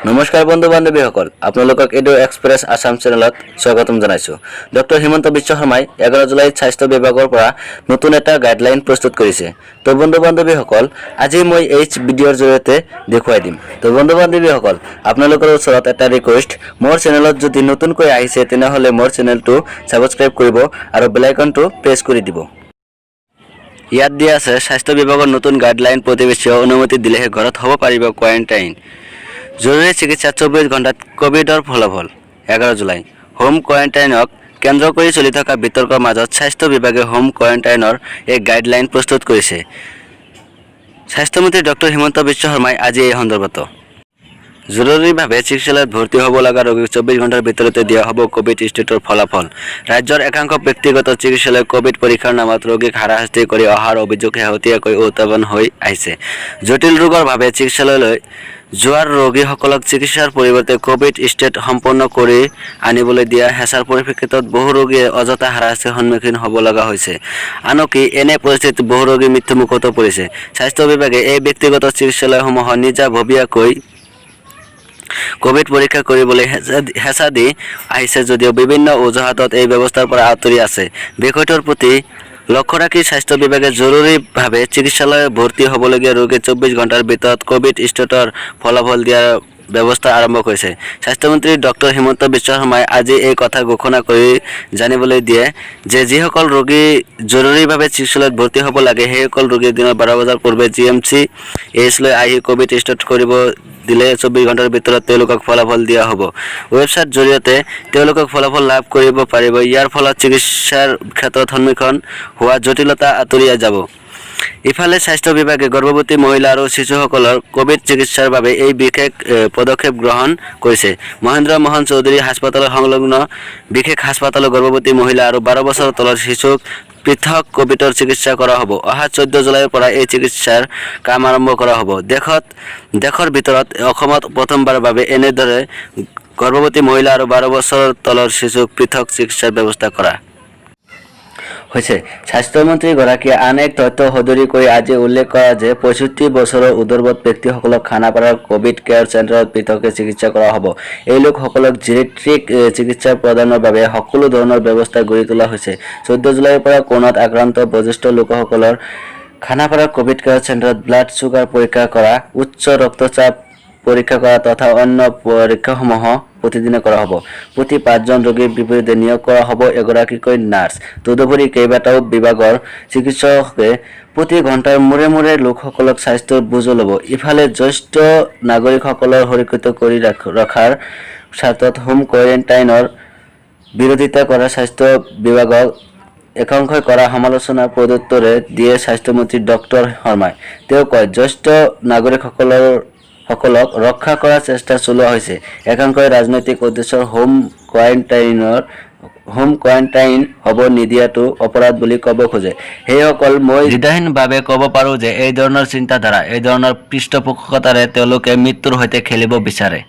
নমস্কাৰ বন্ধু বান্ধৱীসকল, আপোনালোকক এডু এক্সপ্ৰেছ আছাম চেনেলত স্বাগতম জনাইছোঁ। ডক্টৰ হিমন্ত বিশ্ব শৰ্মাই 11 জুলাইত স্বাস্থ্য বিভাগৰ পৰা নতুন এটা গাইডলাইন প্ৰস্তুত কৰিছে। তো বন্ধু বান্ধৱীসকল, আজি মই এই ভিডিঅ'ৰ জৰিয়তে দেখুৱাই দিম। তো বন্ধু বান্ধৱীসকল, আপোনালোকৰ ওচৰত এটা ৰিকুৱেষ্ট, মোৰ চেনেলত যদি নতুনকৈ আহিছে, তেনেহ'লে মোৰ চেনেলটো ছাবস্ক্ৰাইব কৰিব আৰু বেল আইকনটো প্ৰেছ কৰি দিব। ইয়াত দিয়া আছে, স্বাস্থ্য বিভাগৰ নতুন গাইডলাইন, প্ৰতিবেশীয় অনুমতি দিলেহে ঘৰত হ'ব পাৰিব কোৱাৰেণ্টাইন। জৰুৰী চিকিৎসা 24 ঘণ্টাত ক'ভিডৰ ফলাফল। 11 জুলাই। হোম কোৱাৰেণ্টাইনক কেন্দ্ৰ কৰি চলি থকা বিতৰ্কৰ মাজত স্বাস্থ্য বিভাগে হোম কোৱাৰেণ্টাইনৰ এক গাইডলাইন প্ৰস্তুত কৰিছে। স্বাস্থ্যমন্ত্ৰী ডক্টৰ হিমন্ত বিশ্ব শৰ্মাই আজি এই সন্দৰ্ভত জৰুৰীভাৱে চিকিৎসালয়ত ভৰ্তি হ'ব লগা ৰোগীক 24 ঘণ্টাৰ ভিতৰতে দিয়া হ'ব ক'ভিড টেষ্টৰ ফলাফল। ৰাজ্যৰ একাংশ ব্যক্তিগত চিকিৎসালয়ে ক'ভিড পৰীক্ষাৰ নামত ৰোগীক হাৰাশাস্তি কৰি অহাৰ অভিযোগ শেহতীয়াকৈ উত্থাপন হৈ আহিছে। জটিল ৰোগৰ বাবে চিকিৎসালয়লৈ যোৱাৰ ৰোগীসকলক চিকিৎসাৰ পৰিৱৰ্তে ক'ভিড টেষ্ট সম্পন্ন কৰি আনিবলৈ দিয়া হেঁচাৰ পৰিপ্ৰেক্ষিতত বহু ৰোগীয়ে অযথা হাৰাশাস্তিৰ সন্মুখীন হ'ব লগা হৈছে। আনকি এনে পৰিস্থিতিত বহু ৰোগী মৃত্যুমুখতো পৰিছে। স্বাস্থ্য বিভাগে এই ব্যক্তিগত চিকিৎসালয়সমূহৰ নিজাববীয়াকৈ ক'ভিড পৰীক্ষা কৰিবলৈ হেঁচা দি আহিছে যদিও বিভিন্ন অজুহাতত এই ব্যৱস্থাৰ পৰা আঁতৰি আছে। বিষয়টোৰ প্ৰতি লক্ষ্য ৰাখি স্বাস্থ্য বিভাগে জৰুৰীভাৱে চিকিৎসালয়ত ভৰ্তি হ'বলগীয়া ৰোগীৰ 24 ঘণ্টাৰ ভিতৰত ক'ভিড টেষ্টৰ ফলাফল দিয়াৰ ব্যৱস্থা আৰম্ভ কৰিছে। স্বাস্থ্যমন্ত্ৰী ডক্টৰ হিমন্ত বিশ্ব শৰ্মাই আজি এই কথা ঘোষণা কৰি জানিবলৈ দিয়ে যে যিসকল ৰোগী জৰুৰীভাৱে চিকিৎসালয়ত ভৰ্তি হ'ব লাগে, সেইসকল ৰোগী দিনৰ 12 বজাৰ পূৰ্বে জিএমচি এইচলৈ আহি ক'ভিড টেষ্ট কৰিব দিলে 24 ঘণ্টাৰ ভিতৰত তেওঁলোকক ফলাফল দিয়া হ'ব। ৱেবছাইট জৰিয়তে তেওঁলোকক ফলাফল লাভ কৰিব পাৰিব। ইয়াৰ ফলত চিকিৎসাৰ ক্ষেত্ৰত সন্মুখীন হোৱা জটিলতা আঁতৰি যাব। ইফালে স্বাস্থ্য বিভাগে গৰ্ভৱতী মহিলা আৰু শিশুসকলৰ ক'ভিড চিকিৎসাৰ বাবে এই বিশেষ পদক্ষেপ গ্ৰহণ কৰিছে। মহেন্দ্ৰ মোহন চৌধুৰী হাস্পতালৰ সংলগ্ন বিশেষ হাস্পতালত গৰ্ভৱতী মহিলা আৰু 12 বছৰৰ তলৰ শিশুক পৃথক ক'ভিডৰ চিকিৎসা কৰা হ'ব। অহা 14 জুলাইৰ পৰা এই চিকিৎসাৰ কাম আৰম্ভ কৰা হ'ব। দেশৰ ভিতৰত অসমত প্ৰথমবাৰৰ বাবে এনেদৰে গৰ্ভৱতী মহিলা আৰু 12 বছৰৰ তলৰ শিশুক পৃথক চিকিৎসাৰ ব্যৱস্থা কৰা হৈছে। স্বাস্থ্যমন্ত্ৰীগৰাকীয়ে আন এক তথ্য সদৰি কৰি আজি উল্লেখ কৰা যে 65 বছৰৰ ঊৰ্ধ্বত ব্যক্তিসকলক খানাপাৰাৰ ক'ভিড কেয়াৰ চেণ্টাৰত পৃথকে চিকিৎসা কৰা হ'ব। এই লোকসকলক জেৰিট্ৰিক চিকিৎসা প্ৰদানৰ বাবে সকলো ধৰণৰ ব্যৱস্থা গঢ়ি তোলা হৈছে। 14 জুলাইৰ পৰা কৰোনাত আক্ৰান্ত বয়োজ্যেষ্ঠ লোকসকলৰ খানাপাৰাৰ ক'ভিড কেয়াৰ চেণ্টাৰত ব্লাড চুগাৰ পৰীক্ষা কৰা, উচ্চ ৰক্তচাপ পৰীক্ষা কৰা তথা অন্য পৰীক্ষাসমূহ প্ৰতিদিনে কৰা হ'ব। প্ৰতি পাঁচজন ৰোগীৰ বিপৰীতে নিয়োগ কৰা হ'ব এগৰাকীকৈ নাৰ্ছ। তদুপৰি কেইবাটাও বিভাগৰ চিকিৎসকে প্ৰতি ঘণ্টাৰ মূৰে মূৰে লোকসকলক স্বাস্থ্যৰ বুজো ল'ব। ইফালে জ্যেষ্ঠ নাগৰিকসকলৰ সুৰক্ষিত কৰি ৰখাৰ স্বাৰ্থত হোম কোৱাৰেণ্টাইনৰ বিৰোধিতা কৰা স্বাস্থ্য বিভাগক একাংশই কৰা সমালোচনাৰ প্ৰত্যুত্তৰে দিয়ে স্বাস্থ্যমন্ত্ৰী ডক্টৰ শৰ্মাই। তেওঁ কয়, জ্যেষ্ঠ নাগৰিকসকলৰ সকলক ৰক্ষা কৰাৰ চেষ্টা চলোৱা হৈছে। একাংশই ৰাজনৈতিক উদ্দেশ্যৰ হোম কোৱাৰেণ্টাইন হ'ব নিদিয়াটো অপৰাধ বুলি ক'ব খোজে। সেইসকল মই দ্বিধাহীনভাৱে ক'ব পাৰোঁ যে এই ধৰণৰ চিন্তাধাৰা, এই ধৰণৰ পৃষ্ঠপোষকতাৰে তেওঁলোকে মৃত্যুৰ সৈতে খেলিব বিচাৰে।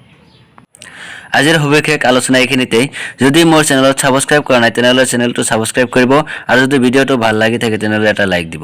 আজিৰ সবিশেষ আলোচনা এইখিনিতেই। যদি মোৰ চেনেলত ছাবস্ক্ৰাইব কৰা নাই, তেনেহ'লে চেনেলটো ছাবস্ক্ৰাইব কৰিব আৰু যদি ভিডিঅ'টো ভাল লাগি থাকে, তেনেহ'লে এটা লাইক দিব।